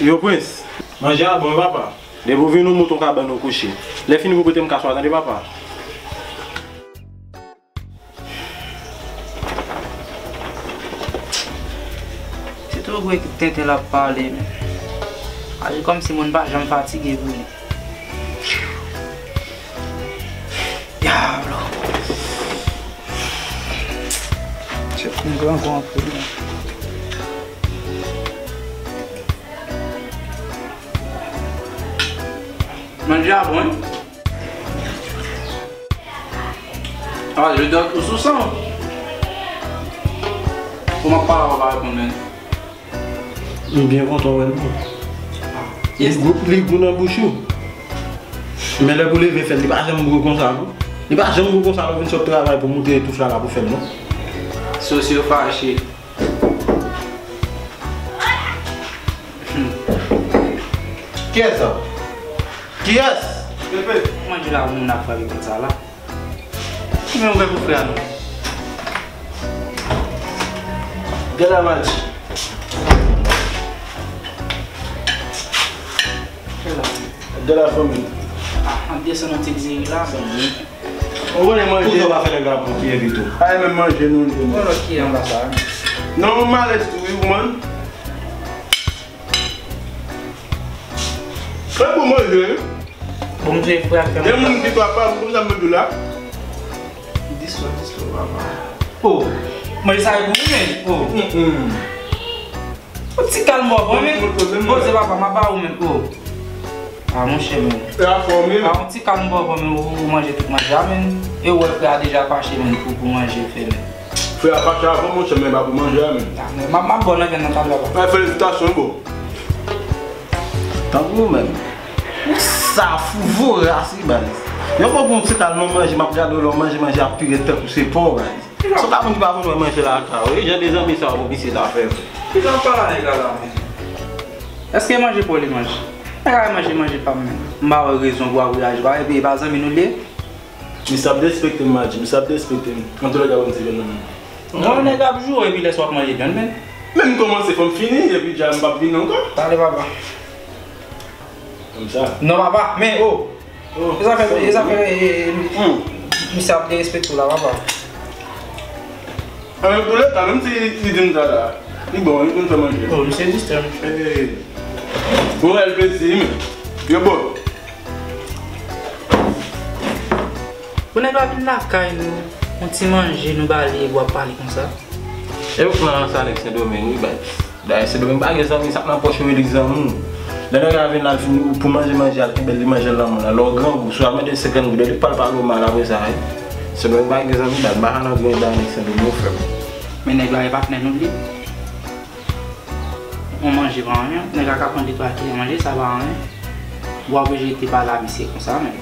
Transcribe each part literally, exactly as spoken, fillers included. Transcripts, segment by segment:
Yo, Prince, manje a bon, wi, papa. Depi w vin, ou moute yon kabann ou kouche. Lè fini pou pote m ka swa, tande, papa. Se twò gwo ekip tenten l ap pale, men. Aji kòmsi moun pa janm fatige pou li. Dyablo! Se moun grangou anpil, men. Manje a bon, wi. Ah, je dois tout sou san. Kòman papa pa reponn, men? M byen kontan wè l, non. Li gou, li gou nan bouch ou. Men lè pou leve fè l, li pa janm gou konsa, non. Li pa janm gou konsa lè w vin sot travay pou moute touf la la pou fè l, non. Sosyo fache. Kiyès sa? Kiyès? Pepe. Manje la moun ap frape kont sa la. Ki men ou fè pou frè a nou? Gade la match. Gade la fanmi. Ah, ap desann yon ti diri la. Ou konnen manje. Poutan w pa fè nèg la pran kiyè pito. Ay, menm manje nou li. Bon, lòt kiyè anba sa. Non, malèz tou, wi, man. Fè bon manje, wi. Bon, mwen frè a fè. Gen moun ki kapab, konn sa m di la. Dis lòt, dis lòt, papa. Oh, manje sa e pou ou, men. Oh. Mm, mm. Yon ti kalm bò, bò, men. Poze papa, m ap ba ou, men. Oh. Ah, monchè, men. E a fò, men. Ah, yon ti kalm bò, bò, men. Ou, ou manje tout manje a, men. E ou wè frè a deja fache, men, pou, pou manje fè, men. Frè a fache avan, monchè, men pa pou manje a, men. Ah, men, m ap, m ap bò nan vyann nan talè, papa. Ay, felisitasyon, bro. Tankou ou menm. Ou sa fou voras, wi, baz. Yon bon, bon, se kalman manje, m ap gade w lè w manje, manje ap pire tankou se pò, baz. Se pa moun ki pa konn wè manje lakay ou. E jan de zanmi sa yo pou pitit la fè vre. Ki jan w pale a nèg la la, men? Èske manje pa w li manje? Nèg la manje, manje pa m, men. M pa wè rezon pou w ap reyaji pa, epi e pa zanmi nou li ye? Misye ap derespekte m, Madji, misye ap derespekte m. Antoulèka, bon, ti vyann nan men. Non, nèg ap joure epi lè sa w ap manje vyann, men. Men m kòmanse, fò m fini, epi dja m p ap vini ankò. Pale, papa. Kòmsa. Non, papa, men, oh. Oh, e zafè, e zafè, e, e, misye ap derespekte w la, papa. Antoulèka, menm si li di m sa la, li bon, li konn fè manje. Oh, misye distè, misye. Hey. Bon, el plezi, men. Yo, bon. Bon, nèg la vin lakay nou, yon ti manje nou ba li, epi w ap pale konsa. E ou pran sa nèg Sendomeng, wi, baz. Dayè, Sendomeng pa gen zanmi, sa k nan pòch ou, e li zanmi w. Lè nèg la vin la, l fin pou manje, manje, al kenbe l, li manje l nan men l. Lè w grangou, si w al mande senkant goud, li pral pale w mal apre sa, wi. Sendomeng pa gen zanmi, baz, m pa ka nan grenn dayè nèg Sendomeng, frè m. Men nèg la, e patnè nou li. On manje pa anyen, nèg la ka pran de twa kilè manje, sa pa anyen. W ap rejte pa la misye konsa menm.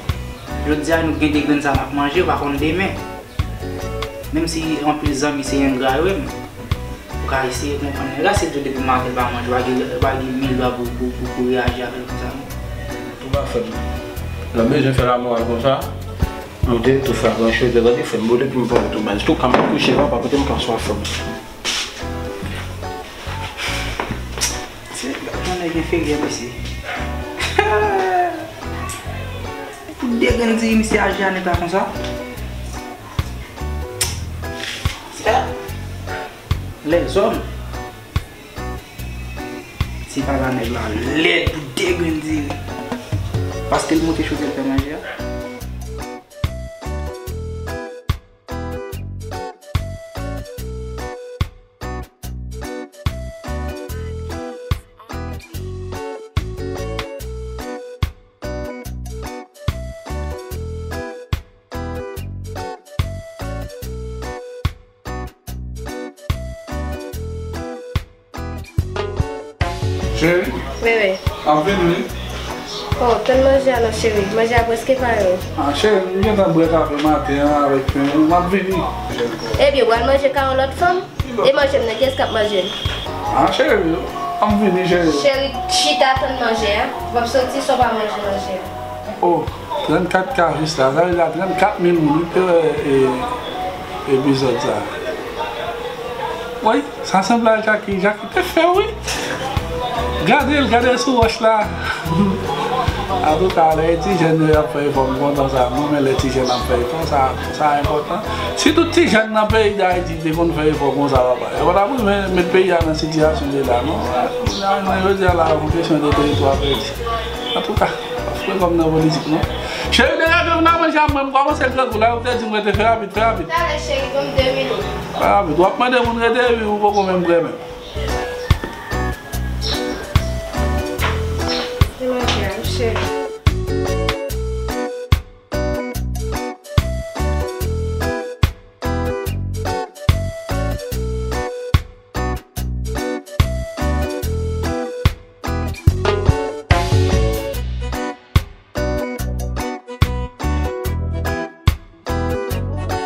Jodi a nou gen de grenn sa n ap manje, ou pa konn demen. Menm si anpil zanmi se engra yo ye, men ou ka eseye konprann nèg la, si l di w depi maten l pa manje, w pa gen, w pa gen mil dola pou, pou, pou, pou reyaji avè l konsa non. Tou pa fè m. Lè w bezwen fè lamoral konsa, moute tou fè ranchou, tande frè m, bon depi m pran w tou baz, tou ka m kouche, papa, kote m ka swa frè m. Se yon nèg enferyè, mesye. Pou de grenn diri, misye aji a nèg la konsa. Se lèzòm. Ti papa nèg la lèd pou de grenn diri. Paske l moute chofè l fè manje a. Cheri? Bebe. M ap vini wi. Oh, tann manje a non cheri. Manje a prèske pare wi. Ah, cheri, m gentan bwè kafe maten an avèk pen. M ap vini. Ebyen, w al manje kay yon lòt fanm? E manje m nan, kiyès k ap manje l? Ah, cheri, m ap vini, cheri. Cheri, chita tann manje a. W ap soti san w pa manje manje a. Oh, trannkat ka jis la. Sa vle di trannkat mil moun wi te wè, e, epizòd sa. Woy, sa sanble a Jackie, Jackie te fè wi. Gade l, gade l sou wòch la. Antouka, lè ti jèn yo ap fè efò, m kontan sa. Mwen, men lè ti jèn ap fè efò, sa, sa enpòtan. Sitou ti jèn nan peyi Dayiti te konn fè efò konsa, papa. Yo pa t ap renmen met peyi a nan sitiyasyon l ye la, non. Jounen jodi a la, yon kesyon de teritwa pèdi. Antouka, pa fè kòm nan politik, non. Cheri, degaje w nan manje a, mwen, m kòmanse grangou la, ou te di m rete, fè rapid, fè rapid. Talè, cheri, ban m de minit. Fè rapid, w ap mande moun rete, epi ou poko menm prè menm. Se manje a, wi, cheri.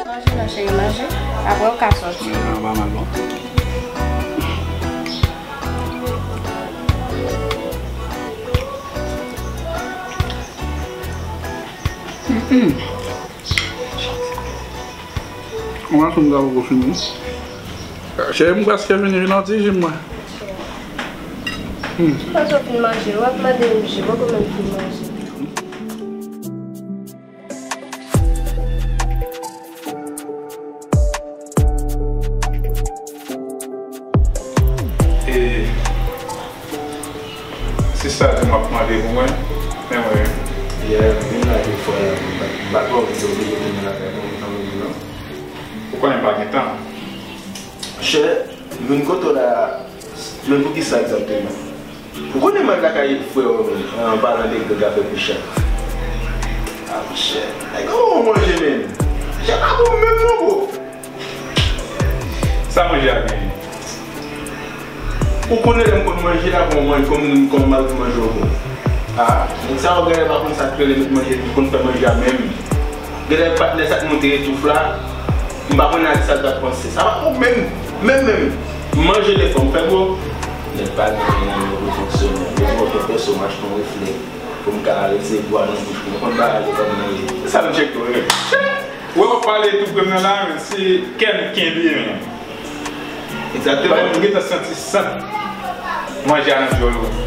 Manje non cheri, manje. Apre ou ka sòti. Manje an pa mal non. Mwen, m ta poko fini. Cheri, m prèske fini, vin yon ti ji mwen. Hmm. Panse w fin manje, w ap mande yon ji, poko menm fin manje. E, sista di m ap mande pou mwen, men mwen. Yeah, m vin la de fwa la, m pa, m pa twò vle oblije tounen lakay mwen, ou konn m di non. Ou konnen m pa gen tan. Chè, m vin kote w la, men poukisa egzakteman? Ou konnen m al lakay frè w, an palan de Greg afè Picha. A, Picha. Nèg yo bon manje menm. Picha pa bon menm non, bro. Sa manje a genyen? Ou konnen lè m konn manje la, bon, manje, kòm, kòm m al manje w bon. A, nèg sa yo genlè pa konn sa k rele met manje, ki konn fè manje a menm. Genlè patnè sa k monte etouf la, m pa konnen ak sa l t ap panse. Sa pa bon menm, menm, menm. M manje de fò m fè bro. Nèg pa gen yon nimewo pou fonksyone. Yo di w fè pèso m achte yon reflè. Pou m ka rete bwa nan bouch mwen. Ou konn bagay yo kòm mwen ye. Se sa m tcheke tou, wi. Ou wè w ap pale tou premye la, men se kè m kenbe, men. Egzakteman. Bagay m gentan santi sant manje a nan djòl ou.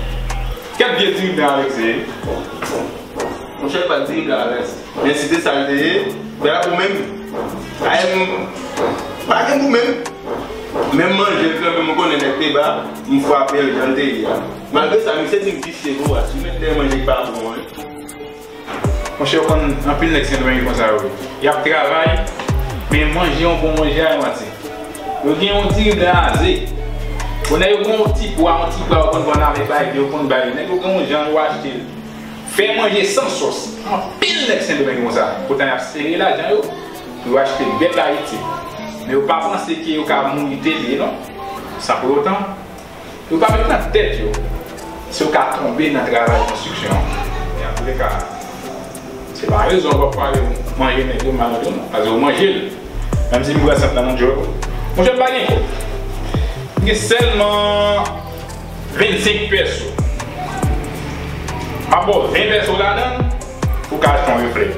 Kèt vye diri blan avèk se. Monchè, pa diri blan avèk se. Men si te sa l te ye, bagay la pou menm. Ay, m pa gen pou menm. Menm manje l kanmenm, ou konnen nèg te ba, m frape l jan l te ye a. Malgre sa, misye di m visye, bro, a, si w met dèyè manje k pa bon, wi. Monchè, ou konn anpil nèg Sendomeng konsa yo ye. Y ap travay, men manje yon bon manje a, yo manti. Yo gen yon diri blan aze. Bon, nèg yo gen yon ti pwa, yon ti pwa, yo konn vann avèk bay, yo konn bay. Nèg yo gen yon jan yo achte l. Fè manje san sòs. Anpil nèg Sendomeng konsa. Poutan y ap sere lajan yo pou yo achte bèt Ayiti. Men yo pa panse ke yo ka mouri tèt li, non. San pou otan, yo pa met nan tèt yo si yo ka tonbe nan travay konstriksyon an. Men antouleka, se pa rezon w ap pale manje nèg yo mal non, paske ou manje l. Menm si m pran sant lan nan djòl ou. Monchè, m pa gen kòb. M gen sèlman vennsenk pèso. M ap ba w ven pèso ladan l pou w ka achte yon reflè.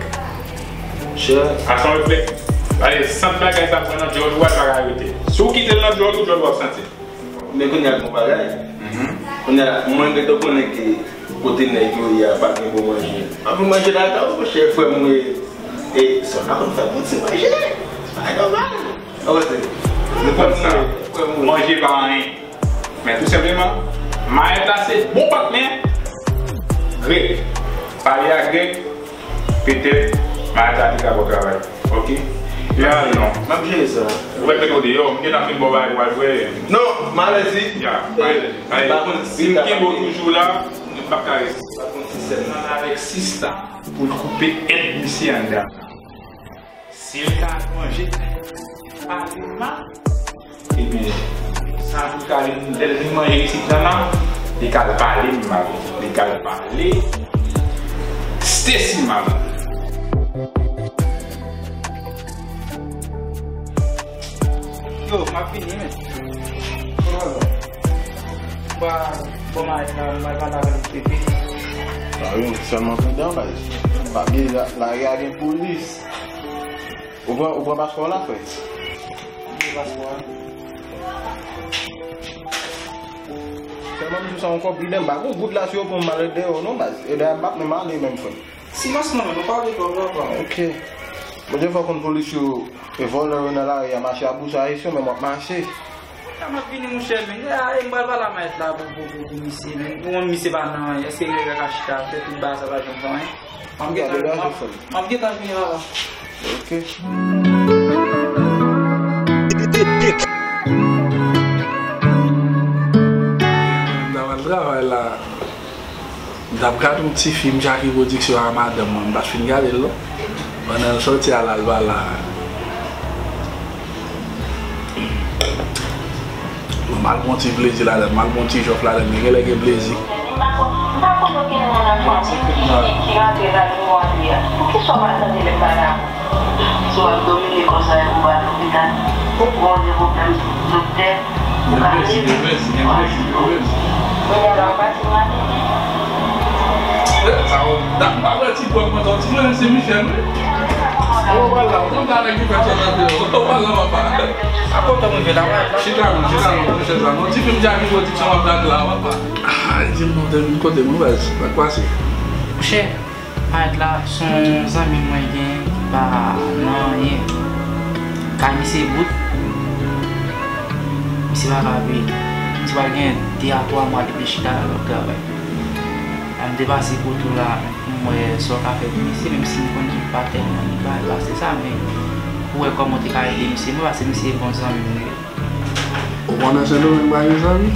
Chè. Achte yon reflè. Pale sant bagay sa pran nan djòl ou a, l pa ka rete. Si w kite l nan djòl ou, djòl ou ap santi l. Men kounye a gon bagay. Mhm. Kounye a, mwen gentan konnen ke kote nèg yo ye a pa gen bon manje. Anpil manje lakay ou, monchè, frè m, e, e, sa w ta konn fè pou ti manje. Ay, nòmal. Ou wè se, nou konn sa. Frè m, manje pa anyen. Men tou senpleman, mayèt la se bon patnè Greg. Pale a Greg, petèt mayèt la te ka ba w travay. Oke? Lè ale non. M ap jere sa. Ou mèt mete w deyò, m gentan fin ba w bagay pou w al jwe. Non, m alèz wi. Ya, m alèz wi. Si m kenbe w toujou la, m p ap ka rete. M ann avèk sista pou l koupe èd misye anndan. Si l ka al manje, pale mal. Ebyen, sa tou ka vin, lè l vin manje isit la, la, li ka al pale m mal. Li ka al pale Stacy mal. Yo, m ap vini, men. Kòman w ye? Ba, bon, m al, m al pale avè l pepe. Sa yo, sèlman pridan, baz. Pa bliye, la, lari a gen polis. Ou pran, ou pran paspò w la, frè? M pran paspò a. Fè Mwen menm tou sa yon kòb, idèm, m pa gen goud la si yo pran m al deyò non, baz. E dayè m p ap menm ale menm, frè m. Silans non, men nou pale twòp, papa. Ok. Bondye fè w konn polis yo e vòlè yo nan lari a, mache a bouch ayisyen, men m ap mache. Sa m ap vini, monchè, men. A, e m pral pale a mayèt la pou, pou, pou, pou misye, men. Ou konn misye pa nan anyen. Èske nèg la ka chita, fè tout bagay sa pa janm fè anyen? M ap gentan, m ap, m ap gentan vini, papa. Ok. M ta pral travay la. M t ap gade yon ti fim Jackie Production a madanm mwen, m pa t fin gade l non. Pandan l sòti a la, l pa la. Mwen m al pran ti plezi ladan, m al pran ti jòf ladan, men genlè gen plezi. Poukisa w pa tande lè m pale avè w? Si w ap domine konsa, e pou w al lopital. Bon, gen pwoblèm doktè. Gen plezi, gen plezi, gen plezi, gen plezi. Kounye a la, w pase maten. Eh, sa w, dat m pa wè ti pwèp mwen, ti mwen, se Michel, wi. Ou pral la, ou konn sa nèg ki fè sòt nan tè, ou pral la, papa. A kote m rive la, wè? Chita non, chita non, pran chèz la non. Ti fim Jackie Production w ap gade la, papa. Ah, di m non, tèl moun kote mwen, baz, sa k pase? Monchè, mayèt la, se yon zanmi mwen genyen ki pa nan anyen. Kay misye bout, misye pa ka peye. Misye pral gen de a twa mwa depi l chita la, l ap travay. M te pase kote w la pou m wè sa w ka fè pou misye, menm si m konn li pa tèlman li bay pase sa, men pou wè kòman w te ka ede misye, mwen, paske misye bon zanmi m li ye. Ou konnen Sendomeng pa gen zanmi?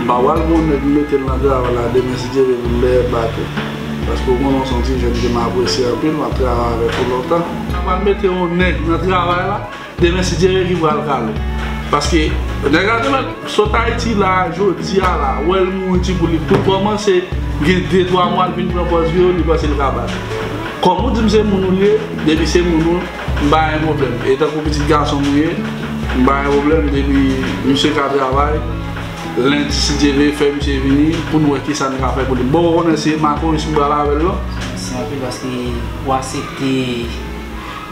M pa pral pran yon nèg m mete l nan travay la demen si Dye vle pou m dèyè bak ou. Paske ou konnen w se yon ti jèn ke m apresye anpil, m ap travay avèk ou lontan. M pral mete yon nèg nan travay la. Demen, si Dye vle, ki pral kale. Paske nèg la te mèt sot Ayiti la, jodi a la, wè l mouri ti pou li, pou l kòmanse gen de twa mwa, l vin pran pòz vye w, li panse l ka bat. Kòm ou di m se moun ou li ye, depi se moun ou, m pa gen pwoblèm. E tankou pitit gason m ye, m pa gen pwoblèm, depi misye ka travay, lendi, si Dye vle, fè misye vini, pou n wè kisa n ka fè pou li. Bon, ou konnen se Makoris m pral avè l, non? Mèsi anpil paske ou aksepte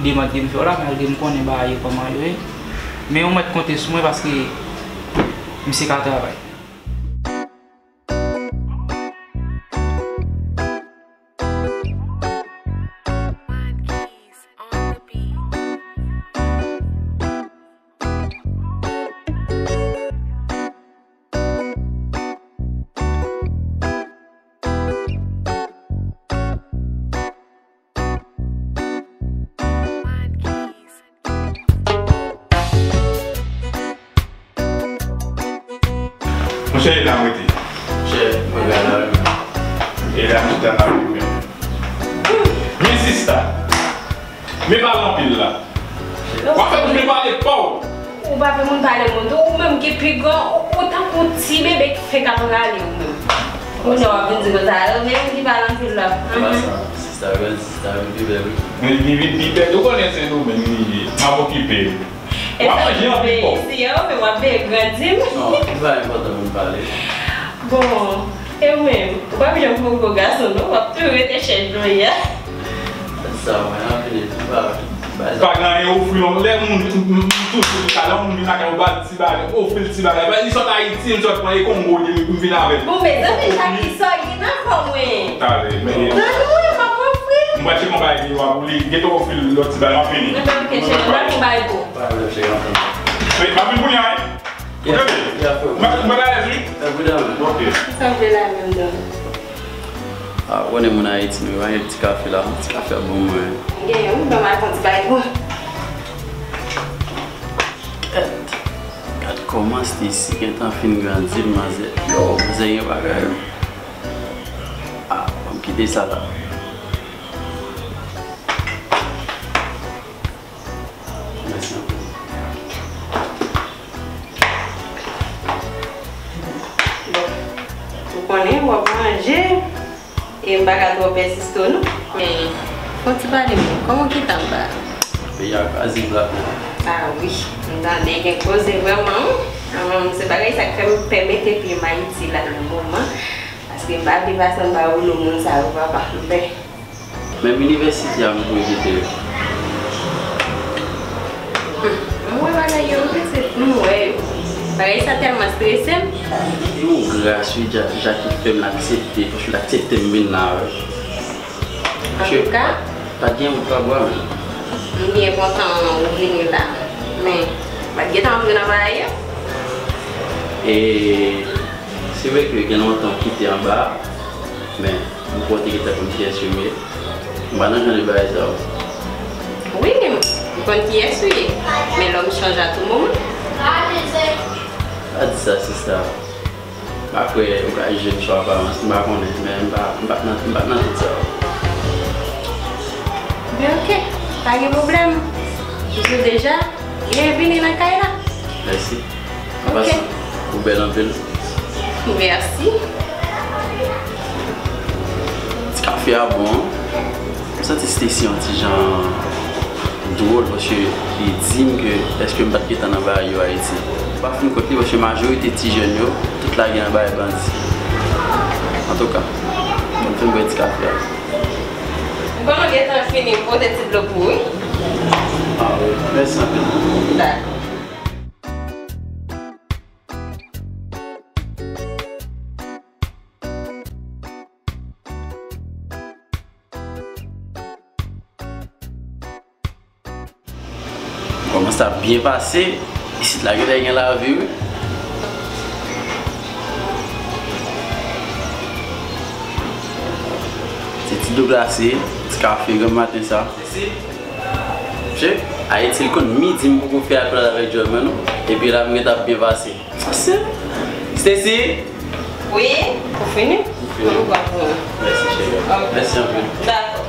demann ke m fè w la, malgre m konnen bagay yo kòman yo ye. Men ou mèt konte sou mwen paske misye ka travay. Monchè, e la m rete. Monchè, mwen gade la wi. E la m chita la wi menm. Men sista, men pale anpil la. W ap fè moun vin pale pa w. Ou pa fè moun pale moun tou, ou menm ki pi gran, ou, ou tankou ti bebe ki fenk ap rale ou menm. Kounye a w ap vin di konsa, yo menm ki pale anpil la. Se pa sa, sista, gran sista, vin pi bèl wi. Men li vin pi bèl, ou konnen se nou menm li ye, m ap okipe l. W ap manje anpil pòv. Isi a, ou menm w ap veye grandi m. Non, li pa enpòtan pou n pale. Bon, e ou menm, ou p ap janm fè yon gwo gason non, w ap toujou rete chèch dlo a. Sa mwen anpil epi pa. Pa gen anyen ofri non. Lè moun, m, m, m toujou di sa, lè moun vin lakay ou ba l ti bagay, ofri l ti bagay. Li sot Ayiti, m sot pran e Kongo li pou m vin avè l. Bon, mezanmi, Jackie, sa w gen nan kò mwen? Talè, men. Ban nou, m ap ofri l. M pral tcheke yon bagay deyò a pou li, gentan ofri l lòt ti bagay, m ap vini. Mwen menm, ok, cheri, m pral fè yon bagay pou ou. Pa pwoblèm, cheri, anpil. Men, m ap vin kounye a, wi. Yes, yes, frè. Mwen, mwen alèz, wi. Fè pridan, men. Ok. Sa w vle la menm, dan? Ah, ou konnen moun Ayiti, nou, pa gen ti kafe la, ti kafe a bon, mwen. Gen, wi, ban m al pran ti bagay pou ou. Gad, gad kòman Stacy gentan fin grandi, manzè. Yo, manzè gen bagay, wi. Ah, ban m kite sa la. Mèsi anpil. Bon, ou konnen, w ap manje, e m pa ka twò pèsiste w non. Men, fò w ti pale m, kòman w kite anba a? Peyi a kraze, Black. Ah wi, m tande gen koze vrèman, wi. Ah, se bagay sa k fè m pè mete pye m Ayiti la nan moman, paske m pa vle pase anba woulo moun sa yo, papa. M pè. Menm inivèsite a m pou evite yo. M wè bagay yo, m panse m wè yo. Bagay sa tèlman strese m. E ou gras wi, Jackie fè m l aksepte, paske l aksepte m vin la wi. Antouka, pa t gen wout pa bwa menm. M byen kontan ou vini la. Men, m pa t gentan antre nan bagay yo. E se vre ke gen lontan w kite anba a, men ou kwè w te gentan konn kiyès ke m ye. M pa nan jan de bagay sa yo. Wi, m konn kiyès ou ye. Men lòm chanje a tou moman. Pa di sa, sista. Apre, ou ka jije m sou aparans, m pa konnen, men m pa, m pa t nan, m pa t nan tout sa yo. Men oke, pa gen pwoblèm. M di w deja, byenvini nan kay la. Mèsi. An pasan, ou bèl anpil. Mèsi. Ti kafe a bon. M santi Stacy yon ti jan dwòl paske li di m ke èske m pa t gentan nan bagay yo Ayiti. M pa fin kont li paske majorite ti jèn yo, tout lage nan bagay bandi. Antouka, ban m fin bwè ti kafe a. M konnen w gentan fini, m pote ti dlo pou ou wi. Ah wi, mèsi anpil. Dakò. Kòmanse ap byen pase. Isit la genlè gen lavi wi. Se ti dlo glase, ti kafe granm maten sa. Che, Ayiti l konn midi m poko fè apèl avèk German non. Epi la m gentan ap byen pase. Stacy? Wi, ou fini? M fini. Mèsi cheri. Ok. Mèsi anpil. Dakò.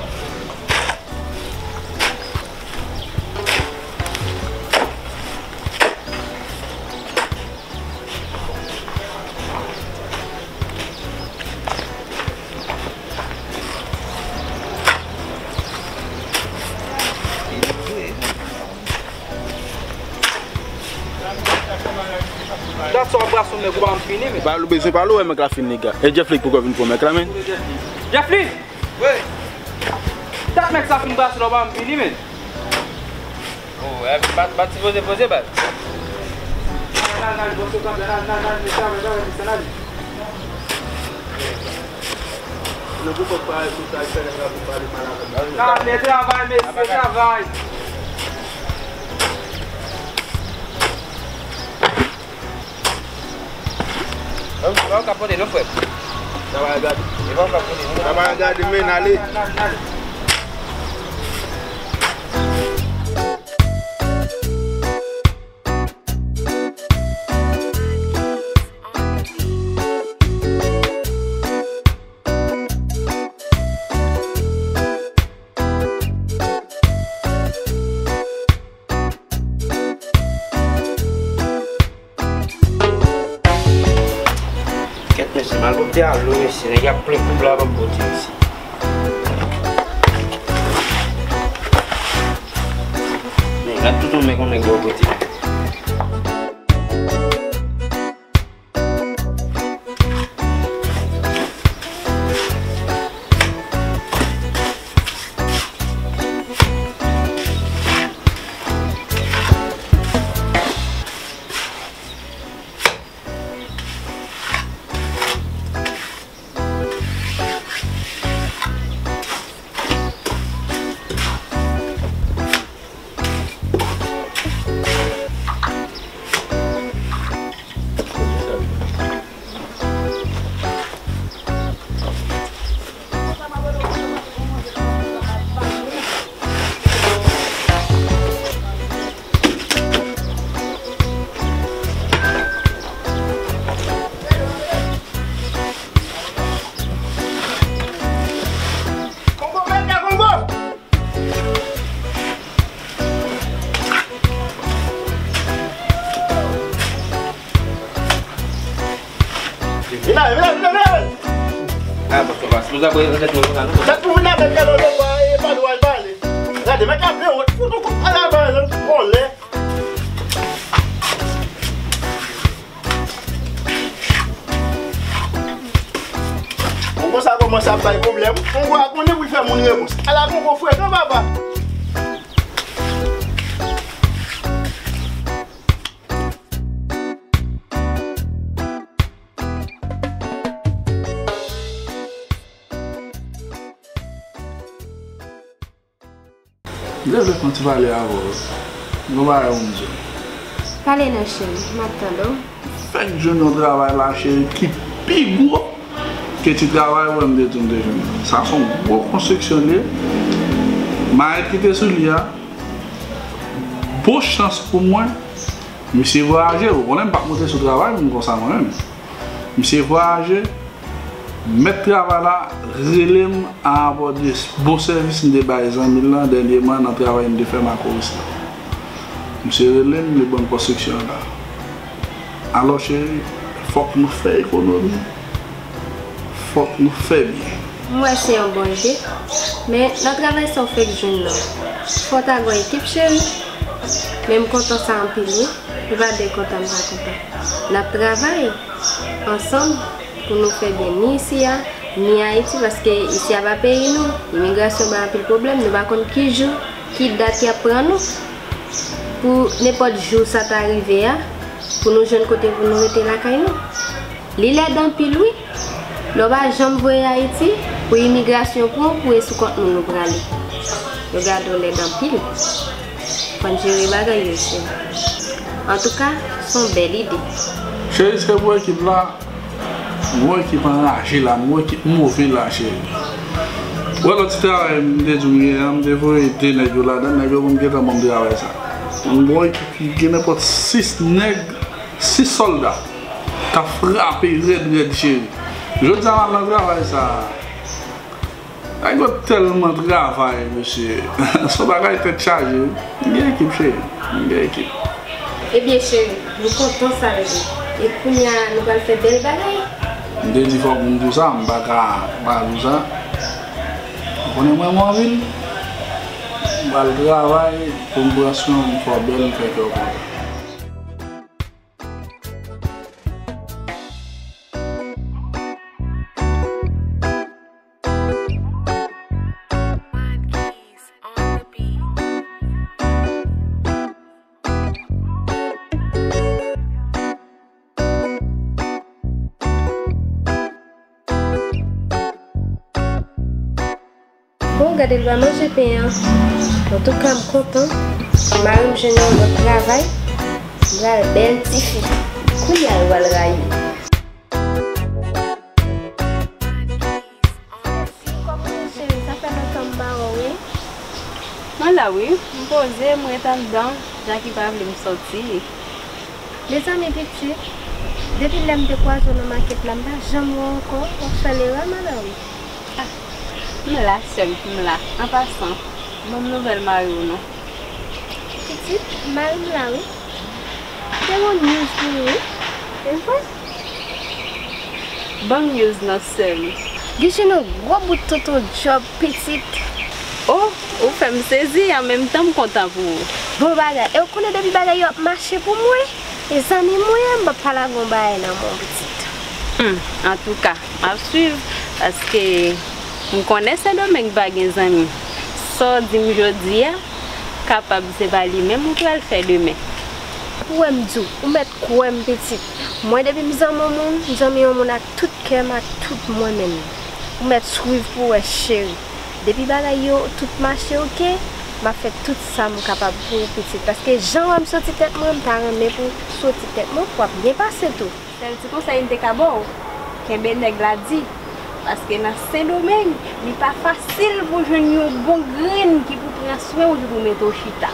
Dat sa w ap brase yon nèg ou pa janm fini, men. Ba, ou bezwen pale, ou wè mèk la fin nèg la. E Jeff li k poko vin pran mèk la, men. Jeff li! Wi! Dat mèk sa fin brase la, ou pa janm fini, men. Oh, eh, bat, bat, ti poze, poze, bat. Al travay, mesye, travay. Non, se pa ou k ap pote non, frè. Travay gade. Se pa ou k ap pote non. Travay gade, men, ale. Kèt mesye, m al pote alo mesye, nèg y ap plen koub la, pa pote mesye. Men, gad tout yon men kon nèg bò kote. Kongo, mèt la, Kongo! Vin la, vin la, vin la, vin la! Ah, pastè, pastè, nou ka pran tèt mwen konsa, non? Tèt pou vin avèk kado de bwa, e pa dwa l pale. Gade, mèt la byen wòt, fout ou kout pa la bal, vòlè. Bon, konsa kòmanse ap bay pwoblèm. Kongo a konnen pou l fè moun repons. Ala Kongo frekan, papa. M te vle fè yon ti pale avè w. Gon bagay pou m di w. Pale non, cheri, m ap tande w. Fèk jwenn yon travay la, cheri, ki pi gwo ke ti travay ou wè m te di w m te jwenn nan. Sa se yon gwo konstriksyon li ye. Mayèt ki te sou li a, bon chans pou mwen, misye vwayaje. Ou konnen m p ap monte sou travay moun konsa mwen menm. Misye vwayaje, mèt travay la rele m a rapò de bon sèvis m te bay zanmi l lan dènyeman nan travay m te fè makoris la. Misye rele m, li ban m konstriksyon an la. Alò cheri, fòk nou fè ekonomi. Fòk nou fè byen. M wè se yon bon ide, men nan travay sa w fèk jwenn nan, fò w ta gen yon ekip cheri. Men m kontan sa anpil wi, e pa de kontan m pa kontan. N ap travay ansanm pou nou fè byen ni isi a, ni Ayiti, paske isi a pa peyi nou. Imigrasyon bay anpil pwoblèm, nou pa konn ki jou, ki dat y ap pran nou. Pou nenpòt jou sa ta rive a, pou nou jwenn kote pou nou rete lakay nou. Li lèd anpil wi. Lè w pa janm voye Ayiti, pou imigrasyon pran w, pou e sou kont nou nou prale. Yo gade w lèd anpil. Fò n jere bagay yo, cheri. Antouka, se yon bèl ide. Cheri, se pou ekip la, m gon ekip anraje la, m gon ekip move la, cheri. Ou wè lòt ti travay m te di w m gen an, m te voye de nèg yo ladan, nèg yo menm gentan ban m travay sa. M gon ekip ki gen nenpòt sis nèg, sis sòlda k ap frape rèd rèd, cheri. Jodi a m al nan travay sa a. Nèg yo tèlman travay, mesye. Se yon bagay tèt chaje wi. M gen ekip, cheri. M gen ekip. Ebyen cheri, nou kontan sa l di. E kounye a nou pral fè bèl bagay. M te di fòk m di w sa, m pa ka pa di w sa. Ou konnen mwen m anvi l. M pral travay pou m pran swen w, m fè w bèl, m fè kè w kontan. Bon, gade l pa manje pen an. Antouka, m kontan. Mari m jwenn yon lòt travay. M pral bèl tifi. Kounye a, l pral rayi. Kòman w ye, cheri? Sa fè lontan m pa wè w, wi. Mwen la, wi. M poze, m ret anndan. Jackie pa vle m sòti. Mezanmi pitit, depi lè m te kwaze w nan makèt la, m pa janm wè w ankò. W ap fè lerè, Manawi. Ah, m la, sè m, m la. An pasan, ban m nouvèl mari w non. Pitit, mari m la wi. M te gen yon news pou ou wi. E vre? Ban m news nan, sè m. Li jwenn yon gwo bout tonton djòb, pitit. Oh, ou fè m sezi, an menm tan m kontan pou ou. Bon bagay. E w konnen depi bagay yo ap mache pou mwen, e zanmi mwen an, m p ap pa lage yon bagay nan men w, pitit. Hmm, antouka, m ap swiv, paske m konnen Sendomeng pa gen zanmi. Sa w di m jodi a, kapab se pa li menm ou pral fè demen. Ou wè m di w, ou mèt kwè m, pitit. Mwen depi m zanmi yon moun, m zanmi yon moun ak tout kè m, ak tout mwen menm. Ou mèt swiv pou w wè, cheri. Depi bagay yo tout mache oke, m ap fè tout sa m kapab pou ou, pitit. Paske jan w wè m soti tèt mwen, m ta renmen pou w soti tèt mwen, pou w ap byen pase tou. Sèl ti konsèy m te ka ba w, kenbe nèg la di. Paske nan Sendomeng, li pa fasil pou jwenn yon bon grenn ki pou pran swen w, ki pou mete w chita.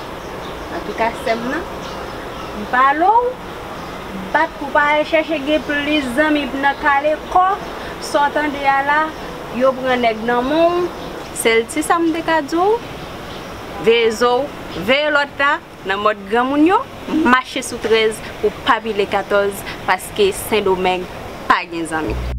Antouka, sè m nan, m pale w, bat pou w pa al chèche gen plis zanmi nan kale kò, sa w tande a la, yo pran nèg nan men w. Sèl ti sa m te ka di w, veye zo w, veye lòt la, nan mòd granmoun yo, mache sou trèz pou pa pile katòz, paske Sendomeng pa gen zanmi.